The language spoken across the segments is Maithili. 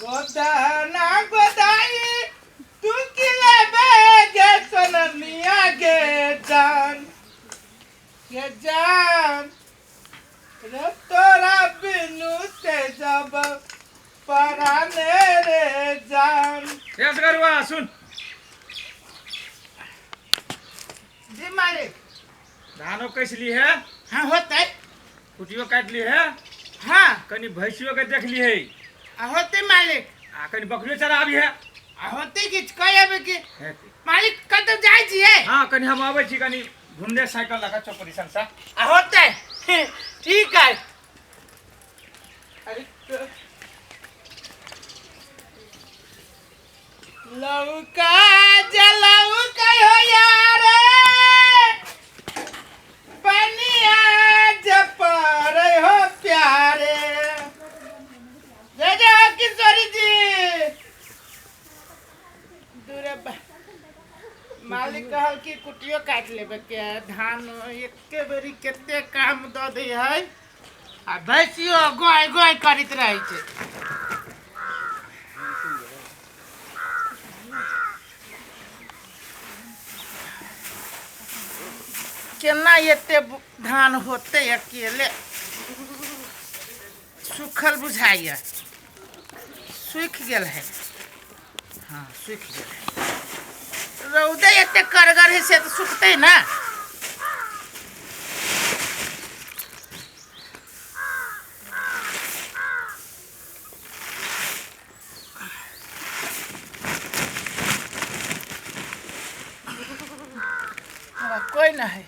गोदाना गोदाई तू की लेबे गे सोनमिया गे जान गे जान रे तोरा बिनु से जब पराने रे जान। हे असगरुआ सुन। जी मालिक। धानो कसली है? हाँ होते। कुटियो काटली है? हाँ। कनी भैंसियो के देख ली है। आ होते मालिक। आ कनी बकरियो चराबी है। आ होते किछ कह आबे की हेतै। मालिक कतौ जाइ छियै? हाँ कनी हम आबै छी, कनी घुमने साइकिल लगा चौपड़ी संसा। आ होते ठीक है। अरे लौका जलौका हो यार पनिया जपर हो प्यारे। जय जय हो किशोरी जी। दूर मालिक कहल कि कुटियो काटि लेबे के, धान एके बेरी कते काम the they है आ भैंसियो गोय गोय करैत रहै छै। केना एते धान होते अकेले सुखल बुझाइया, सूखि गेल है। हाँ सूखि गेल है। रौदे एते करगर है से तो सुखते ना। कोई ना है।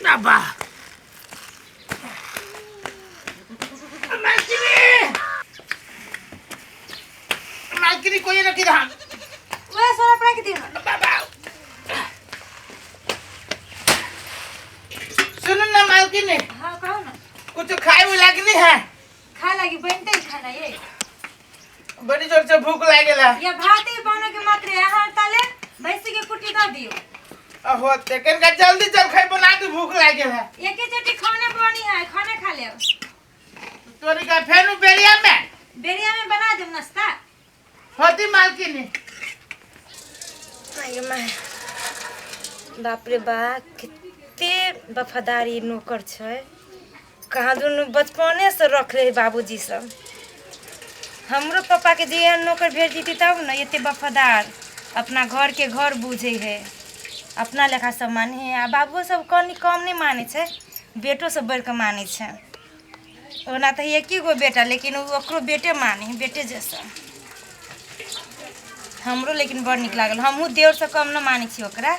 बाबा मालकिनी मालकिनी कोई ना किधर वह सोना पड़ा के दियो। बाबा सुन ना मालकिनी। हाँ कहो ना। कुछ खाए हुए लगनी है? खा लगी बनते ही खाना ये बड़ी जोर से भूख लागेला। या भात ही बनो के मात्र यहाँ ताले भैंसी के कुटी दे दियो। अहो तेकन का जल्दी चल खाई बना दू, भूख लागेला। एके चटी खाने बनी है, खाना खा ले। तोरी का फेनु बेरिया में? बेरिया में बना देम नाश्ता। होती मालकिनी। My बाप रे बा कितने वफादारी नौकर छै। कहाँ दुनू बचपने से रखले है बाबूजी सब। हमरो पापा के जे एहन नौकर भेज दीती तब न एते वफादार अपना घर के घर बुझे है, अपना लेखा सब माने है। आ बाबुओ सब कनी कम नहीं माने छै, बेटो सब बढ़ के माने छै। ओना तऽ एक ही गो बेटा, लेकिन ओकरो बेटे माने है, बेटे जैसा। हमरो लेकिन बड़ नीक लागल, हमहूँ देवर से कम न मानै छी ओकरा।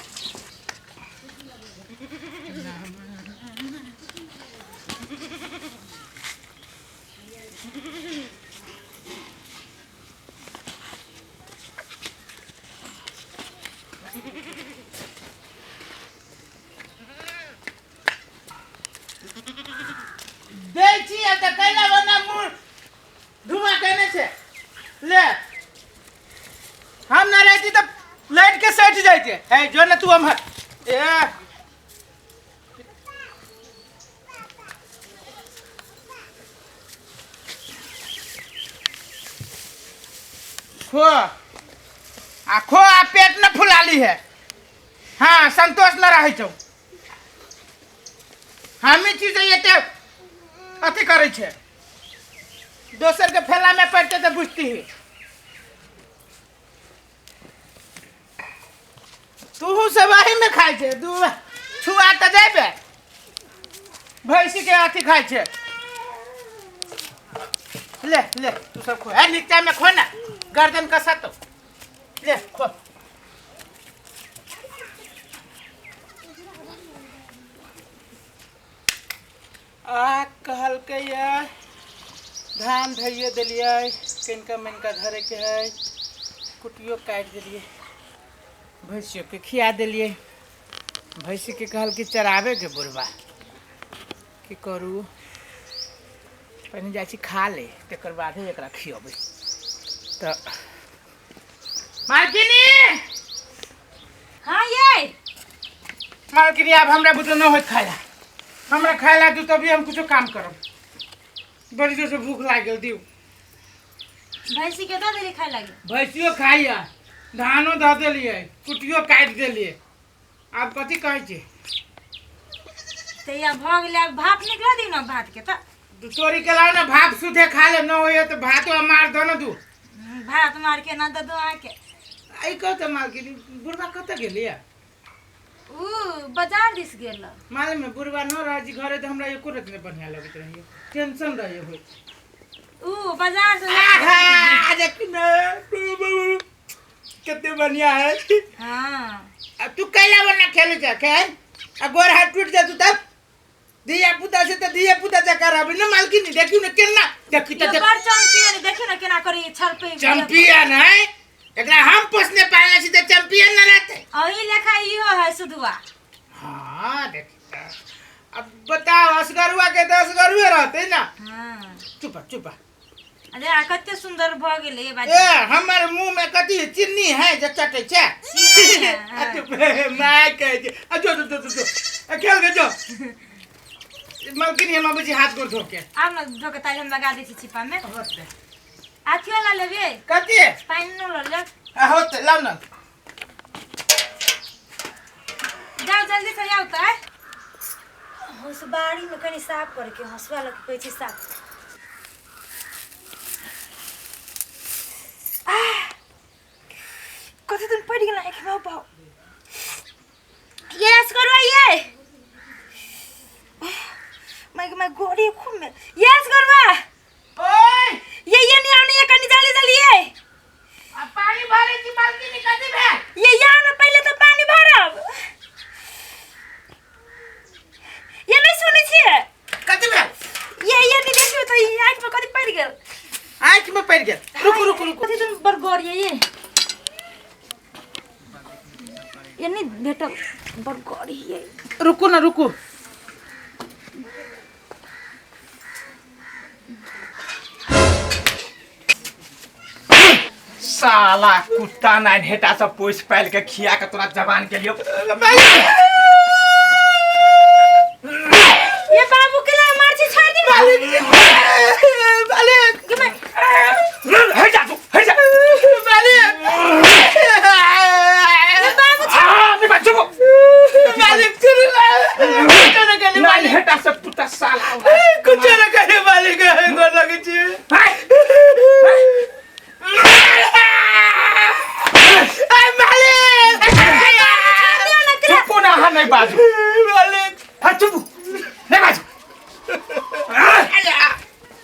दै छी आ तऽ कैला बना मुँह धुआं केने छै। ले हम ना रहती तऽ लाइट के सटि जाइ छै। हे जो ने तू अमहर ए खो आ खो आ पेट न फुलाली है। हाँ संतोष न रहै छौ। हमी चीज एते अथी करै छै, दोसर के फेला में पड़ते तऽ बुझती ही। तूहू सब एही में खाइ छै, दू छुआ तऽ जेबे भैंसी के अथी खाइ छै। ले ले तू सब खो, ए नीचा में खो ना, गर्दन कसा तो ले खो। आ कहलकै धान धइए देलियै, कनिका मनिका धरैके है, कुटियो काटि देलियै, भैंसियोके खिया देलियै। भैंसीके कहलकै चराबैके बुढ़बा, की करू पहिने जाइ छी खा ले तकर बादे एकरा खियबै। तऽ मालकिनी। हाँ ये मालकिनी आब हमरा बुते न होइत खाइला, हमरा खाइला दू तभी हम कुछो काम करब। बड़ी जोर से भूख लागि गेल। दिउ। भैंसी के दऽ देली खाय लागी? भैंसियो खाइया, धानो दऽ देलियै, कुटियो काटि देलियै, आब कथी कहै छै? तऽ या भऽ गेलै, आब भाप निकला दियौ ने भात के। तऽ तोरी के लाओ ने, भाप सुधे खा ले, न होइए तऽ भातो मार दऽ ने दू। भात मार के ना दऽ दू अहाँके। आई कह तऽ मालकिनी, बुढ़बा कतऽ गेलियै? ऊ बाजार दिस गेल। मालूम है, बुढ़बा न रहै छै घरे तऽ हमरा एको रति नहि बढ़िआँ लगैत रहैए, टेंशन रहैए होइत। ऊ बाजार से आहा, देखी ने कते बढ़िया है। हाँ। आ तू कैला बना खेले जा खेल, आ गोर हाथ टूट जा तू तब धिया पुता से तऽ धिया पुता जकाँ रहबै ने मालकिनी। देखियौ ने केना देखी तऽ यो देख। बड़ चैंपियन, देखियौ ने केना करी छड़पै। चैंपियन है, एकरा हम पोसने पालने छी तऽ चैंपियन न रहतै? अही लेखा इहो है सुधुआ। हाँ देखी तऽ। अब बताओ, असगरुआ के तऽ असगरुए रहतै ना। हाँ। चुप चुप। अरे आ कते सुंदर भऽ गेलै ये बाजी। ए हमर मुंह में कथी चिन्नी है जे चटै छै? चिन्नी है, हाँ। आ चुप, माय कहै छै। आ जो जो जो जो जो। आ खेल के जो मलकिनी, हम अबै छी हाथ गोर धो के। आब ने धो के, ताले हम लगा दै छी छिपा में। होतै। अथियो लऽ लेबै? कथी? पानि लऽ लेब। आ होतै, लाउ ने। जाओ जल्दी से आउ तऽ। हँसबाड़ी में कनि साफ करके हँसुआ लऽ के कहै छी साफ। आह, कथी तुम पड़ि गेल आँखि में पाओ। ये असगरवा, ये मैं मैं गोड़ी खूब में। ये असगरवा। ओए। ये नहीं आने, ये कनि जल्दी जल्दी ये। आ पानी भरै छी मालकिनी, कथी भेल? ये यहाँ ना, पहिले तऽ पानि भरब। ये नहीं सुनै छियै? कथी भेल? ये नहीं, देखियौ तऽ ई आँखि में कथी पड़ि गेल। आँखि में पड़ि गेल? रुकू रुकू रुकू। कथी तुम बड़ गौर ये ये नहीं भेटल, बड़ गौर ये। रुकू ना, रुकू। साला कुत्ता नाइन हेटा सब पोस पाल के खिया के तोरा जवान के लिए। ये बाबू के लिए मार छी, छोड़ दी। मालिक। के मैं हट जा तू, हट जा। मालिक। ये बाबू। आ नहीं बात, चुप। मालिक चुरू कुछो न कहली। नाइन मालिक हेटा सब कुत्ता साला। कुछो न कहली मालिक, गोर लगै छी। आ मालिक। चुप ना, हाँ नहीं बाजू। मालिक। हाँ चुप, नहीं बाजू।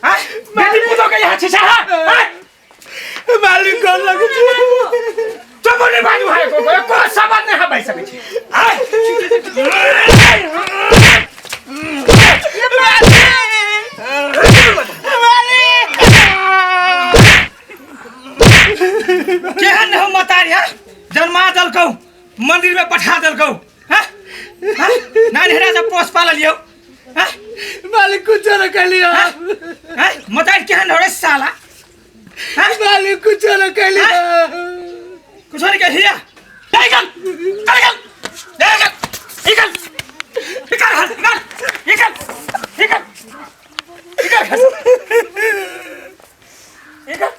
हाँ बेटी पुतो के यहाँ छिछा। हाँ मालिक गोर लगै छी। चुप, नहीं बाजू। है को को सवाल नहीं है भाई सके छी। मालिक। केहन हो मतारी, हाँ जन्मा देलकौ, मंदिर में पठा देलकौ। हाँ नानी हेरा से पोस पाल लियौ। हाँ मालिक कुछो न कहली। हाँ मतारी केहन हो रे साला? हाँ मालिक कुछो न कहली। कुछ नहीं कहिया। निकल निकल निकल निकल निकल निकल निकल निकल निकल निकल।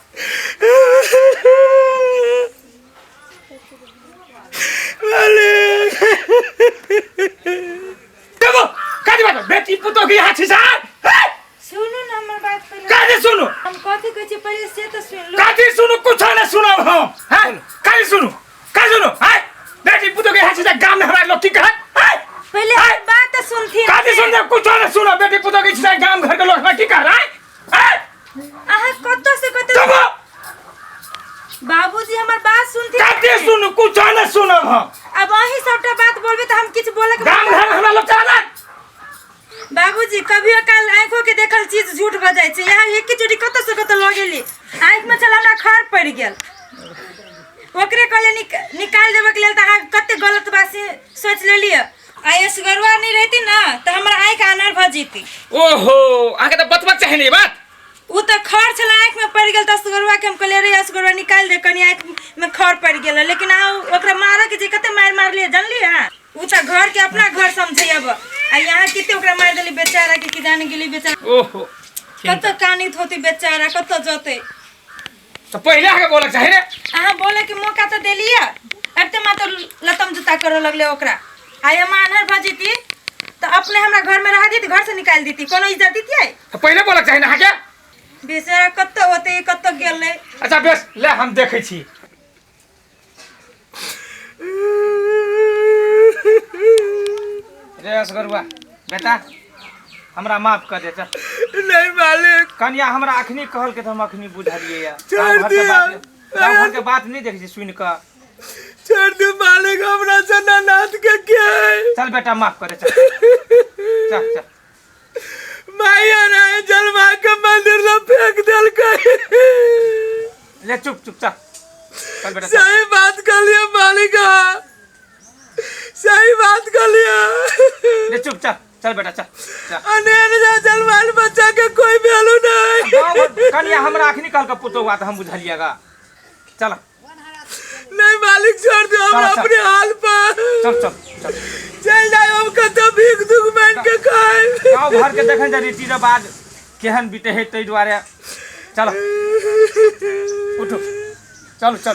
मालिक। देखो काटी बात, बेटी पुतो की हाथ से। सुनू न हमर बात पहिले। काटी सुनो। हम कथी कहै छी पहिले से तऽ सुनि लू। काटी सुनो, कुछ ना सुनो हम। हैं काटी सुनो, काटी सुनो। हैं बेटी पुतो के हाथ से गांव में हमारे लोग की कहत? हैं पहिले हमर बात तऽ सुनथिन। काटी सुन, कुछ ना सुनो। बेटी पुतो के से गांव घर के लोग हमारे की कह रहा है? हैं अहाँ कतऽ से कतऽ चुप। बाबूजी हमर बात सुनथिन। काटी सुनो, कुछ ना सुनो हम। अब अहीं सबटा बात बोलबै तऽ हम किछु बोलऽ के गांव घर में हमारे लोग चला। बाबूजी, कभियो काल आँखो के देखल चीज झूठ भऽ जाइ छै। यहाँ एक चोटी कतऽ से कतऽ लऽ गेली, आँखि में छल हमरा, खर पड़ि गेल। ओकरे कहलियै निकालि देबऽके लेल तऽ अहाँ कते गलत बात से सोचि लेलियै। आ असगरुआ नहि रहिती ने तऽ हमर आँखि आन्हर भऽ जेती। ओहो, अहाँके तऽ बतबक चाही ने ई बात। ओ तऽ खर छलै, आँखिमे पड़ि गेल तऽ असगरुआके हम कहलियै, रे असगरुआ, निकालि दे कनि, आँखिमे खर पड़ि गेल। लेकिन अहाँ ओकरा मारऽके जे कते मारि मारलियै, जानलियै अहाँ? उ तऽ घर के अपना घर समझे अब आ यहाँ कते ओकरा मारि देली बेचारा के कि जाने गेली बेचारा। ओहो, कतऽ कानित होते बेचारा, कतऽ जते। तऽ पहिले अहाँके बोलक चाही ने। अहाँ बोले के मौका तऽ देलियै, अब तऽ मात्र लतम जूता करऽ लगले ओकरा। आइ हम आन्हर भऽ जैती तऽ अपने हमरा घर में रह देती, घर से निकालि देती, कोनो इज्जत देतियै? तऽ पहिले बोलक चाही ने अहाँके। बेचारा कतऽ होते, कतऽ गेलै। अच्छा बेस, ले हम देखै छी। रे असगरुआ बेटा, हमरा माफ कर दे। चल। नहीं मालिक। कनिया हमरा अखनी कहल के तऽ हम अखनी बुझलियै या। छोड़ गाँव घरके दिअ। बात, गाँव घरके बात नहीं देखै छी सुनि कऽ। छोड़ दू मालिक, हमरा से नाथ के के है? चल बेटा, माफ कर दे, चल चल चल। माई आर जलवा के मंदिर ला फेंक देलकै। ले चुप चुप, चल चल बेटा, चल। सही बात कर लिया मालिक, सही बात कर लिया। ले चुप, चल चल बेटा, चल चल। अनेर जा जलवाल बच्चा के कोई वैल्यू नहीं। गाँव घर- कनिया हमरा अखनी कहल के पुतोह हुआ तऽ हम बुझलियै गा। चल। नहीं मालिक, छोड़ दो हमरा चल, चल। अपने हाल पर। चल चल चल। चल जाए हम कतौ भीख दुख मांग के खाए। गाँव घर के देखन जे रीति रिवाज केहन बीते है, ताहि दुआरे। चल उठू, चलू चलू।